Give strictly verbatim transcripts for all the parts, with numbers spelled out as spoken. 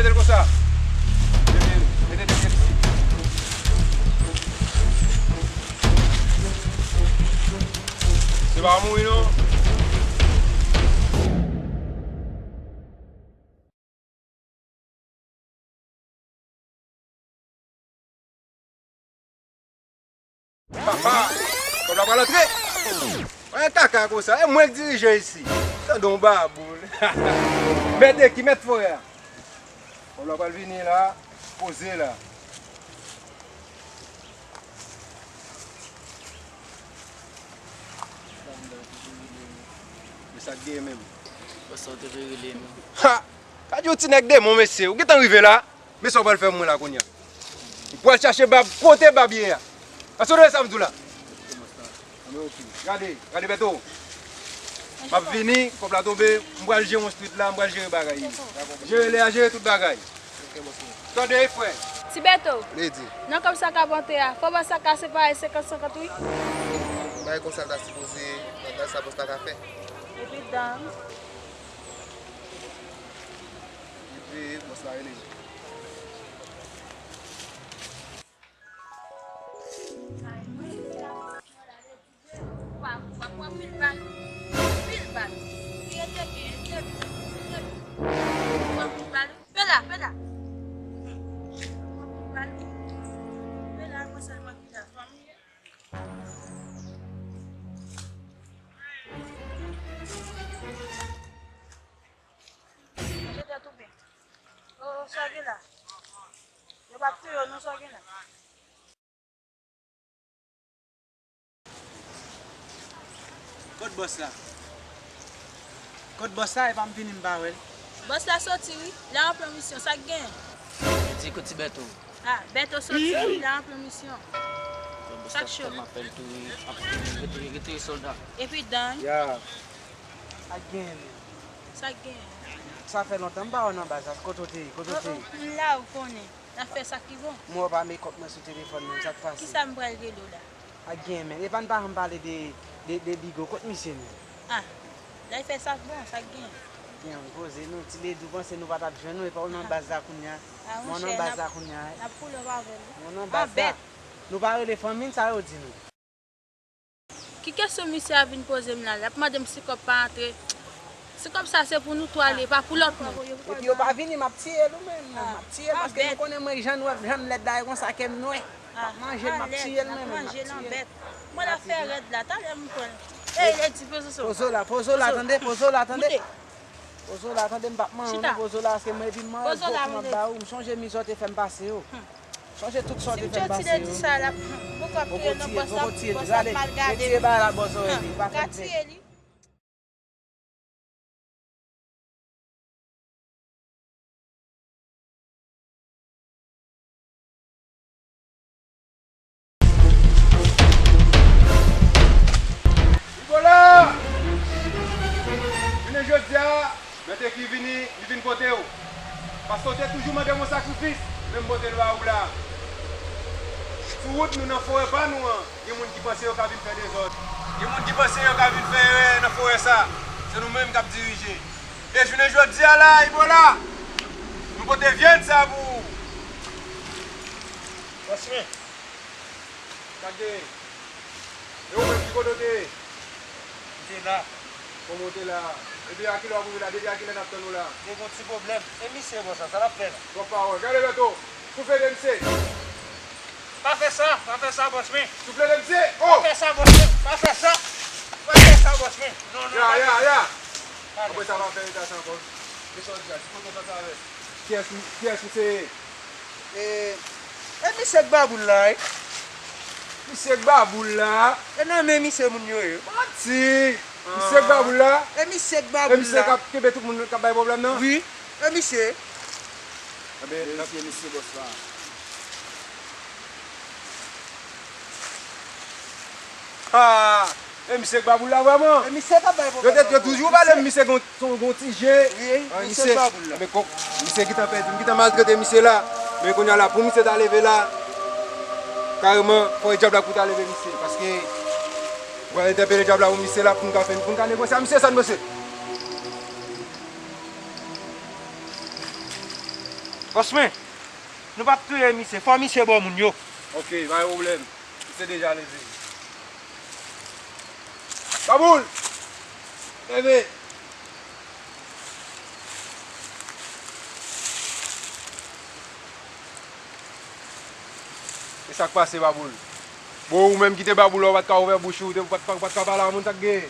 Mete l konsa. Mete, mete de pye isit. Se pa mouri non. Papa, kòb la pral antre. Wè kaka konsa, e mwen k dirije isi. Tande yon baboul. Mèt eki, mèt forè a. Kòb la pral vini la, poze la. Men sa k genyen menm. Konsa w te vle rele nou. Ha! Ka di yon ti nèg demon, mesye. Ou gentan rive la? Men sa w pral fè mwen la kounye a. M pral chache bab kote bab ye a. Èske w tande sa m di w la? Gade, gade Bèto. M ap vini, kòb la tonbe, m pral jere yon street la, m pral jere bagay yo. Jere lè a, jere tout bagay. Tande, frè. Ti Bèto. Lady. Nan kòb sa k ap antre a, fò bòs la ka separe senkant senkant wi. Bagay konsa l ta sipoze, bagay sa bòs la ka fè. Epi dan. Epi bòs la rele. Pran pil bal. Pil bal. Li rete byen, li rete byen, li rete byen. Pran pil bal. Fè la, fè la. Pran pil bal. Fè la, mwen sèlman ki la fanmi. Manje tèt ou byen. O, o, sa gen la. Yo p ap touye w non, sa gen la. Kot bòs la? Kot bòs la? Epa m vini m pa wè l. Bòs la soti wi, l al an plan misyon, sa k gen? Li di kot ti Bèto. Ah, Bèto soti wi, l al an plan misyon. Sa k cho? Ap retire, retire sòlda. Epi dan. Ya. Sa k gen menm? Sa k gen? Sa fè lontan m pa wè w nan baz la, kote w te ye, kote w te ye? M la, ou konnen. N ap fè sa ki bon. M wè w pa mekòp mwen sou telefòn nan, sa k pase? Kisa m pral rele w la? Ak gen men, epa n pa janm pale de, de, de Bigo, kot misye menm? Ah, la l fè sa k bon, sa k gen? Gen ann poze nou, ti Ledi, ou panse nou pa t ap jwenn ou, epa w nan baz la kounye a? Ah, monchè, n ap, n ap pull up avè l wi. Mwen nan baz la. Nou pa rele fanmi n, sa yo di nou? Ki kesyon misye a vin poze m la? L ap mande m si kòb pa antre. Si kòb sa se pou nou twa li, pa pou lòt moun. Epi yo pa vini, m ap tiye l ou menm, m ap tiye l, paske nou konnen mwen jan nwè, jan m lèd la, e konsa ke m nwè. M ap manje l, m ap tiye l menm, m ap tiye l. Mwen la fè rèd la, talè m pran l. Ey, Ledi, poze w. Poze w la, poze w la, tande, poze w la, tande. Poze w la, tande, m p ap manje w non, poze w la, paske mwen epi m manje gwo kou m ap ba ou, m chonje mizè w te fè m pase yo. Chonje tout sa w te fè m pase yo. Si m tire ti Ledi sa la, poko ap touye non, bòs la, bòs la mal gade. Retire bagay la bò zòrèy li, pa fè m pè. Ibola! Jounen jodi a, mèt eki vini, li vin kote w. Paske w te toujou mande m yon sakrifis, men m pote l ba ou la. Sou wout nou nan forè pa nou an, gen moun ki panse yo ka vin fè dezòd. Gen moun ki panse yo ka vin fè erè nan forè sa. Se nou menm k ap dirije. E jounen jodi a la, Ibola, nou pote vyann sa pou ou. Bòs mwen. Sa k genyen? E ou menm, ki kote w te ye? M te la. Kòman w te la? Epi a kilè w ap rive la? Depi a kilè n ap tann ou la? Te gen yon ti pwoblèm. E misye bòs la, sa l ap fè la? Twòp pawòl. Gade Bèto, soufle de misye. Pa fè sa, pa fè sa bòs mwen. Soufle de misye. Oh! Pa fè sa bòs mwen, pa fè sa. Pa fè sa bòs mwen. Non, non, pa fè sa. Ya, ya, ya. Apre sa, pa fè eta sa ankò. Kisa w di la? Ki kote w sòti avè l? Kiyès, kiyès misye ye? E, e misye k ba boul la, wi. Misye k ba boul la? E nan men misye moun yo ye. Manti! Misye k ba boul la? E misye k ba boul la? E misye k ap kenbe tout moun k ap bay pwoblèm nan? Wi, e misye. Enben, misye, misye bòs la. Ah! E misye k ba boul la vrèman? E misye k ap bay pwoblèm la. Yo te, yo toujou pale m, misye gon, son gon ti je. Wi, misye k ba boul la. Men kòk, misye gentan pèdi, m gentan maltrete misye la. Men kounye a la, pou misye ta leve la, kareman, fò e dyab la pou ta leve misye. Paske, m pral entèpele dyab la pou misye la, pou n ka fè, pou n ka negosye a misye, sa n panse? Bòs mwen, nou p ap touye misye, fò misye ba w moun yo. Ok, pa gen pwoblèm. Misye deja leve. Baboul! Leve! E sa k pase, Baboul? Bon, ou menm ki te Baboul la, ou pa t ka ouvè bouch ou, ou te, ou pa t, ou pa t ka pale a moun, sa k gen?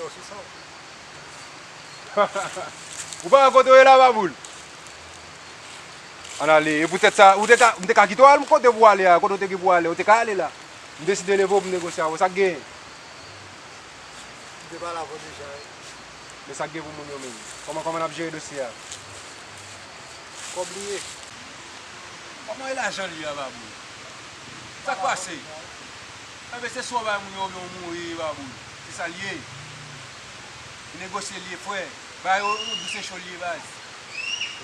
Yo, se sa. Ou pa wè kote w ye la, Baboul? Ann ale. E poutèt sa, ou te ka, m te ka kite w al kote pou w ale a, kote w te gen pou w ale, ou te ka ale la. M deside leve w pou m negosye avè w. Sa k genyen? M te pale avè w deja, wi. Men sa k gen pou moun yo menm? Kòman, kòman n ap jere dosye a? Kòb li ye. Kòman e lajan l ye a, Baboul? Sa k pase? Enben, se swa w bay moun yo oubyen w mouri, Baboul. Se sa l ye. Negosye l ye, frè. Bay yo, yo di se cho l ye, baz.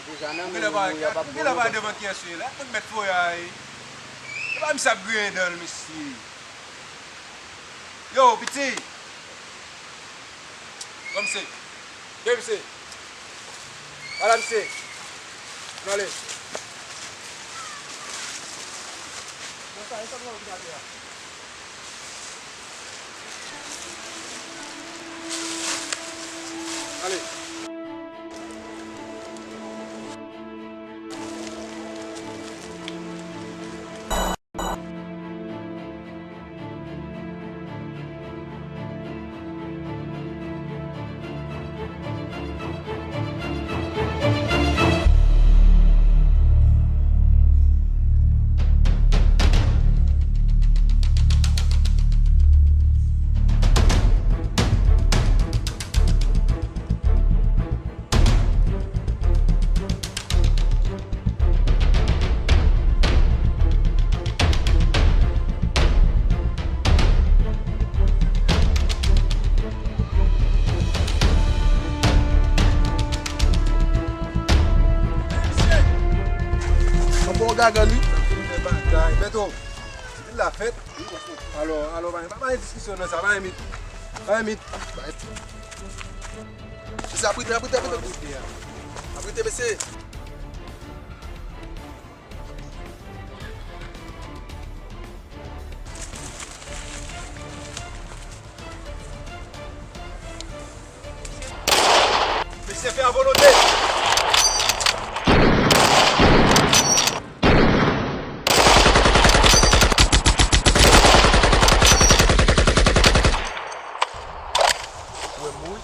Ou genlè pa, ou genlè pa devan kiyès ou ye la. Tout mèt foyay. E pa misye ap griyen dan l, mesye. Yo, piti. Pran misye. Gen misye. Ala misye. Ann ale. Ale. Misye! Anpè w gaga li. Sa fè bagay. Beto, se vin la fèt. Alò, alò, pa, pa, pa gen diskisyon nan sa, pa gen mit. Pa gen mit. Mesye, abrite, abrite, abrite. Abrite, mesye. Mesye fè a volonte. Ou wè m mouri?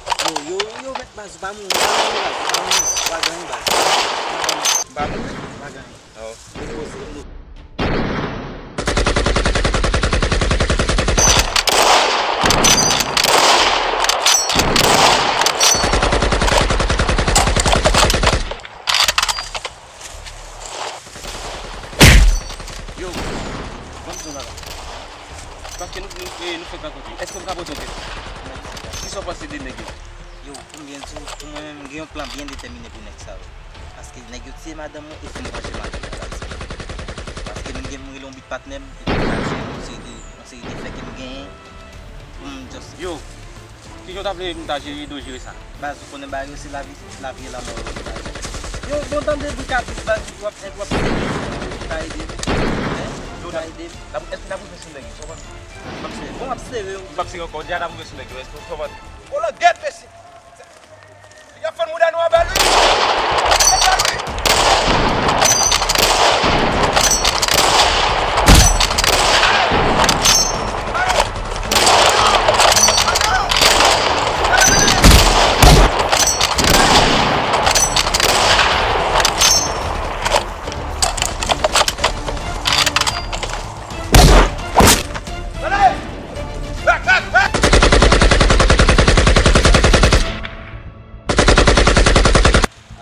Yo, yo, yo, mèt baz, ou pa mouri, ou pa mouri, baz, ou pa mouri, ou pa ganye, baz. M pa mouri? Ou pa ganye. Oh. Repoze, repoze. Yo, ban m di w bagay. Paske nou, nou, eh, nou fèk rankontre. Èske m ka pote yon kesyon? Kisa w panse de nèg yo? Yo, pou m byen di w, pou mwen menm, m gen yon plan byen detèmine pou nèg sa yo. Paske nèg yo tiye madanm mwen epi m vanje madanm mwen, baz. Paske m gen pou m rele yon bit patnè m epi m vanje yon seri de, yon seri de fè ke m genyen pou m just... Yo, kijan w ta vle m ta jere, nou jere sa? Baz, ou konnen bagay yo se lavi, lavi e lanmò yo ye, baz. Yo, yo tande bri kabrit, baz, w ap, w ap sere, ou ka ede m. Ou ka ede m. Èske n ap rive sou nèg yo, w konprann? M ap sere. Bon, m ap sere, wi. M ap sere ankò, deja n ap rive sou nèg yo, èske w konprann? Kolangèt, mesye! Nèg yo ap fann mouda nou anba l, wi! Nèg yo, wi!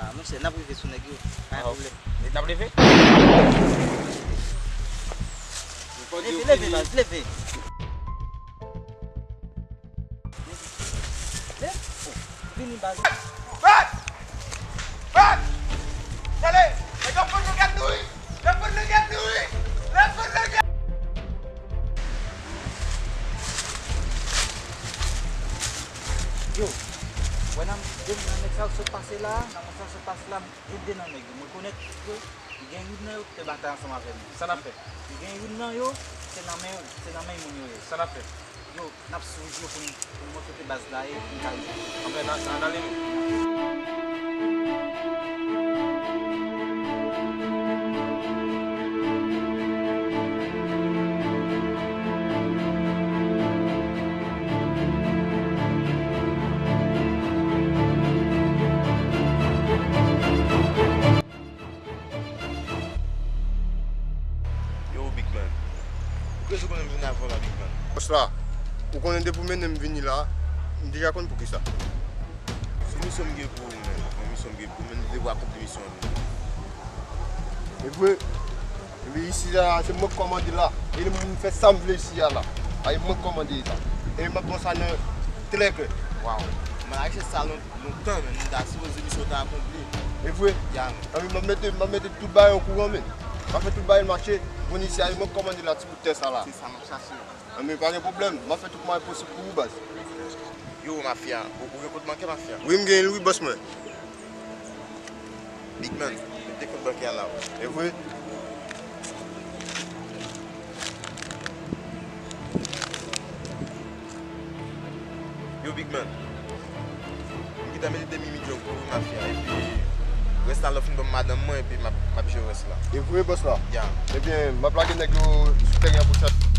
Ah, monchè, n ap rive sou nèg yo. Pa gen pwoblèm. N ap leve? Leve, leve, baz, leve. Leve. Leve. Oh, vini, baz. Bat! Bat! Tande! Nèg yo fout nou gèt nou, wi! Yo fout nou gèt nou, wi! Yo fout nou gèt... Yo, wè nan de nan nèg sa yo sot pase. Se la, nan konvèsasyon pase la, m ede nan nèg yo. M rekonèt yo, li gen youn nan yo ki te batay ansanm avè m. Sa n ap fè? Li gen youn nan yo, se nan men, se nan men moun yo ye. Sa n ap fè? Yo, n ap swiv yo pou n, pou n montre kote baz la ye, pou n ka rive. Anben, n a, n a, n ale menm. Yo, Big Man. Ou genlè konnen m vin avè w la, Big Man. Bòs la, ou konnen depi w mennen m vini la, m deja konn poukisa. Se misyon m gen pou ou, men. Se misyon m gen pou ou, men. M vle w akonpli misyon an. E vre, epi isi a, se mwen k kòmande la. E m fè sa m vle isi a la. A, e mwen k kòmande la. E m ap pran sa nan trè klè. Waw. Mwen al chèche sa lon-, lontan, men m ta sipoze misyon ta akonpli. E vre? Ya, men. A, men m ap mete, m ap mete tout bagay okouran, men. M ap fè tout bagay mache. Bon, isi a, e mwen k kòmande la, ti bout tè sa la. Se sa m ap chache. A, men pa gen pwoblèm. M ap fè tout mwayen posib pou ou, baz. Yo, mafya, ou, ou gen kont bankè, mafya? Wi, m gen l, wi, bòs mwen. Big Man, mete kont bankè a la, wi. E vre? Yo, Big Man. M gentan mete demi milyon pou ou, mafya. Epi, rès la, lè w fin ban m madanm mwen, epi m ap, m ap jere rès la. E vre, bòs la? Ya. Ebyen, m ap lage nèg yo sou teren an pou chat.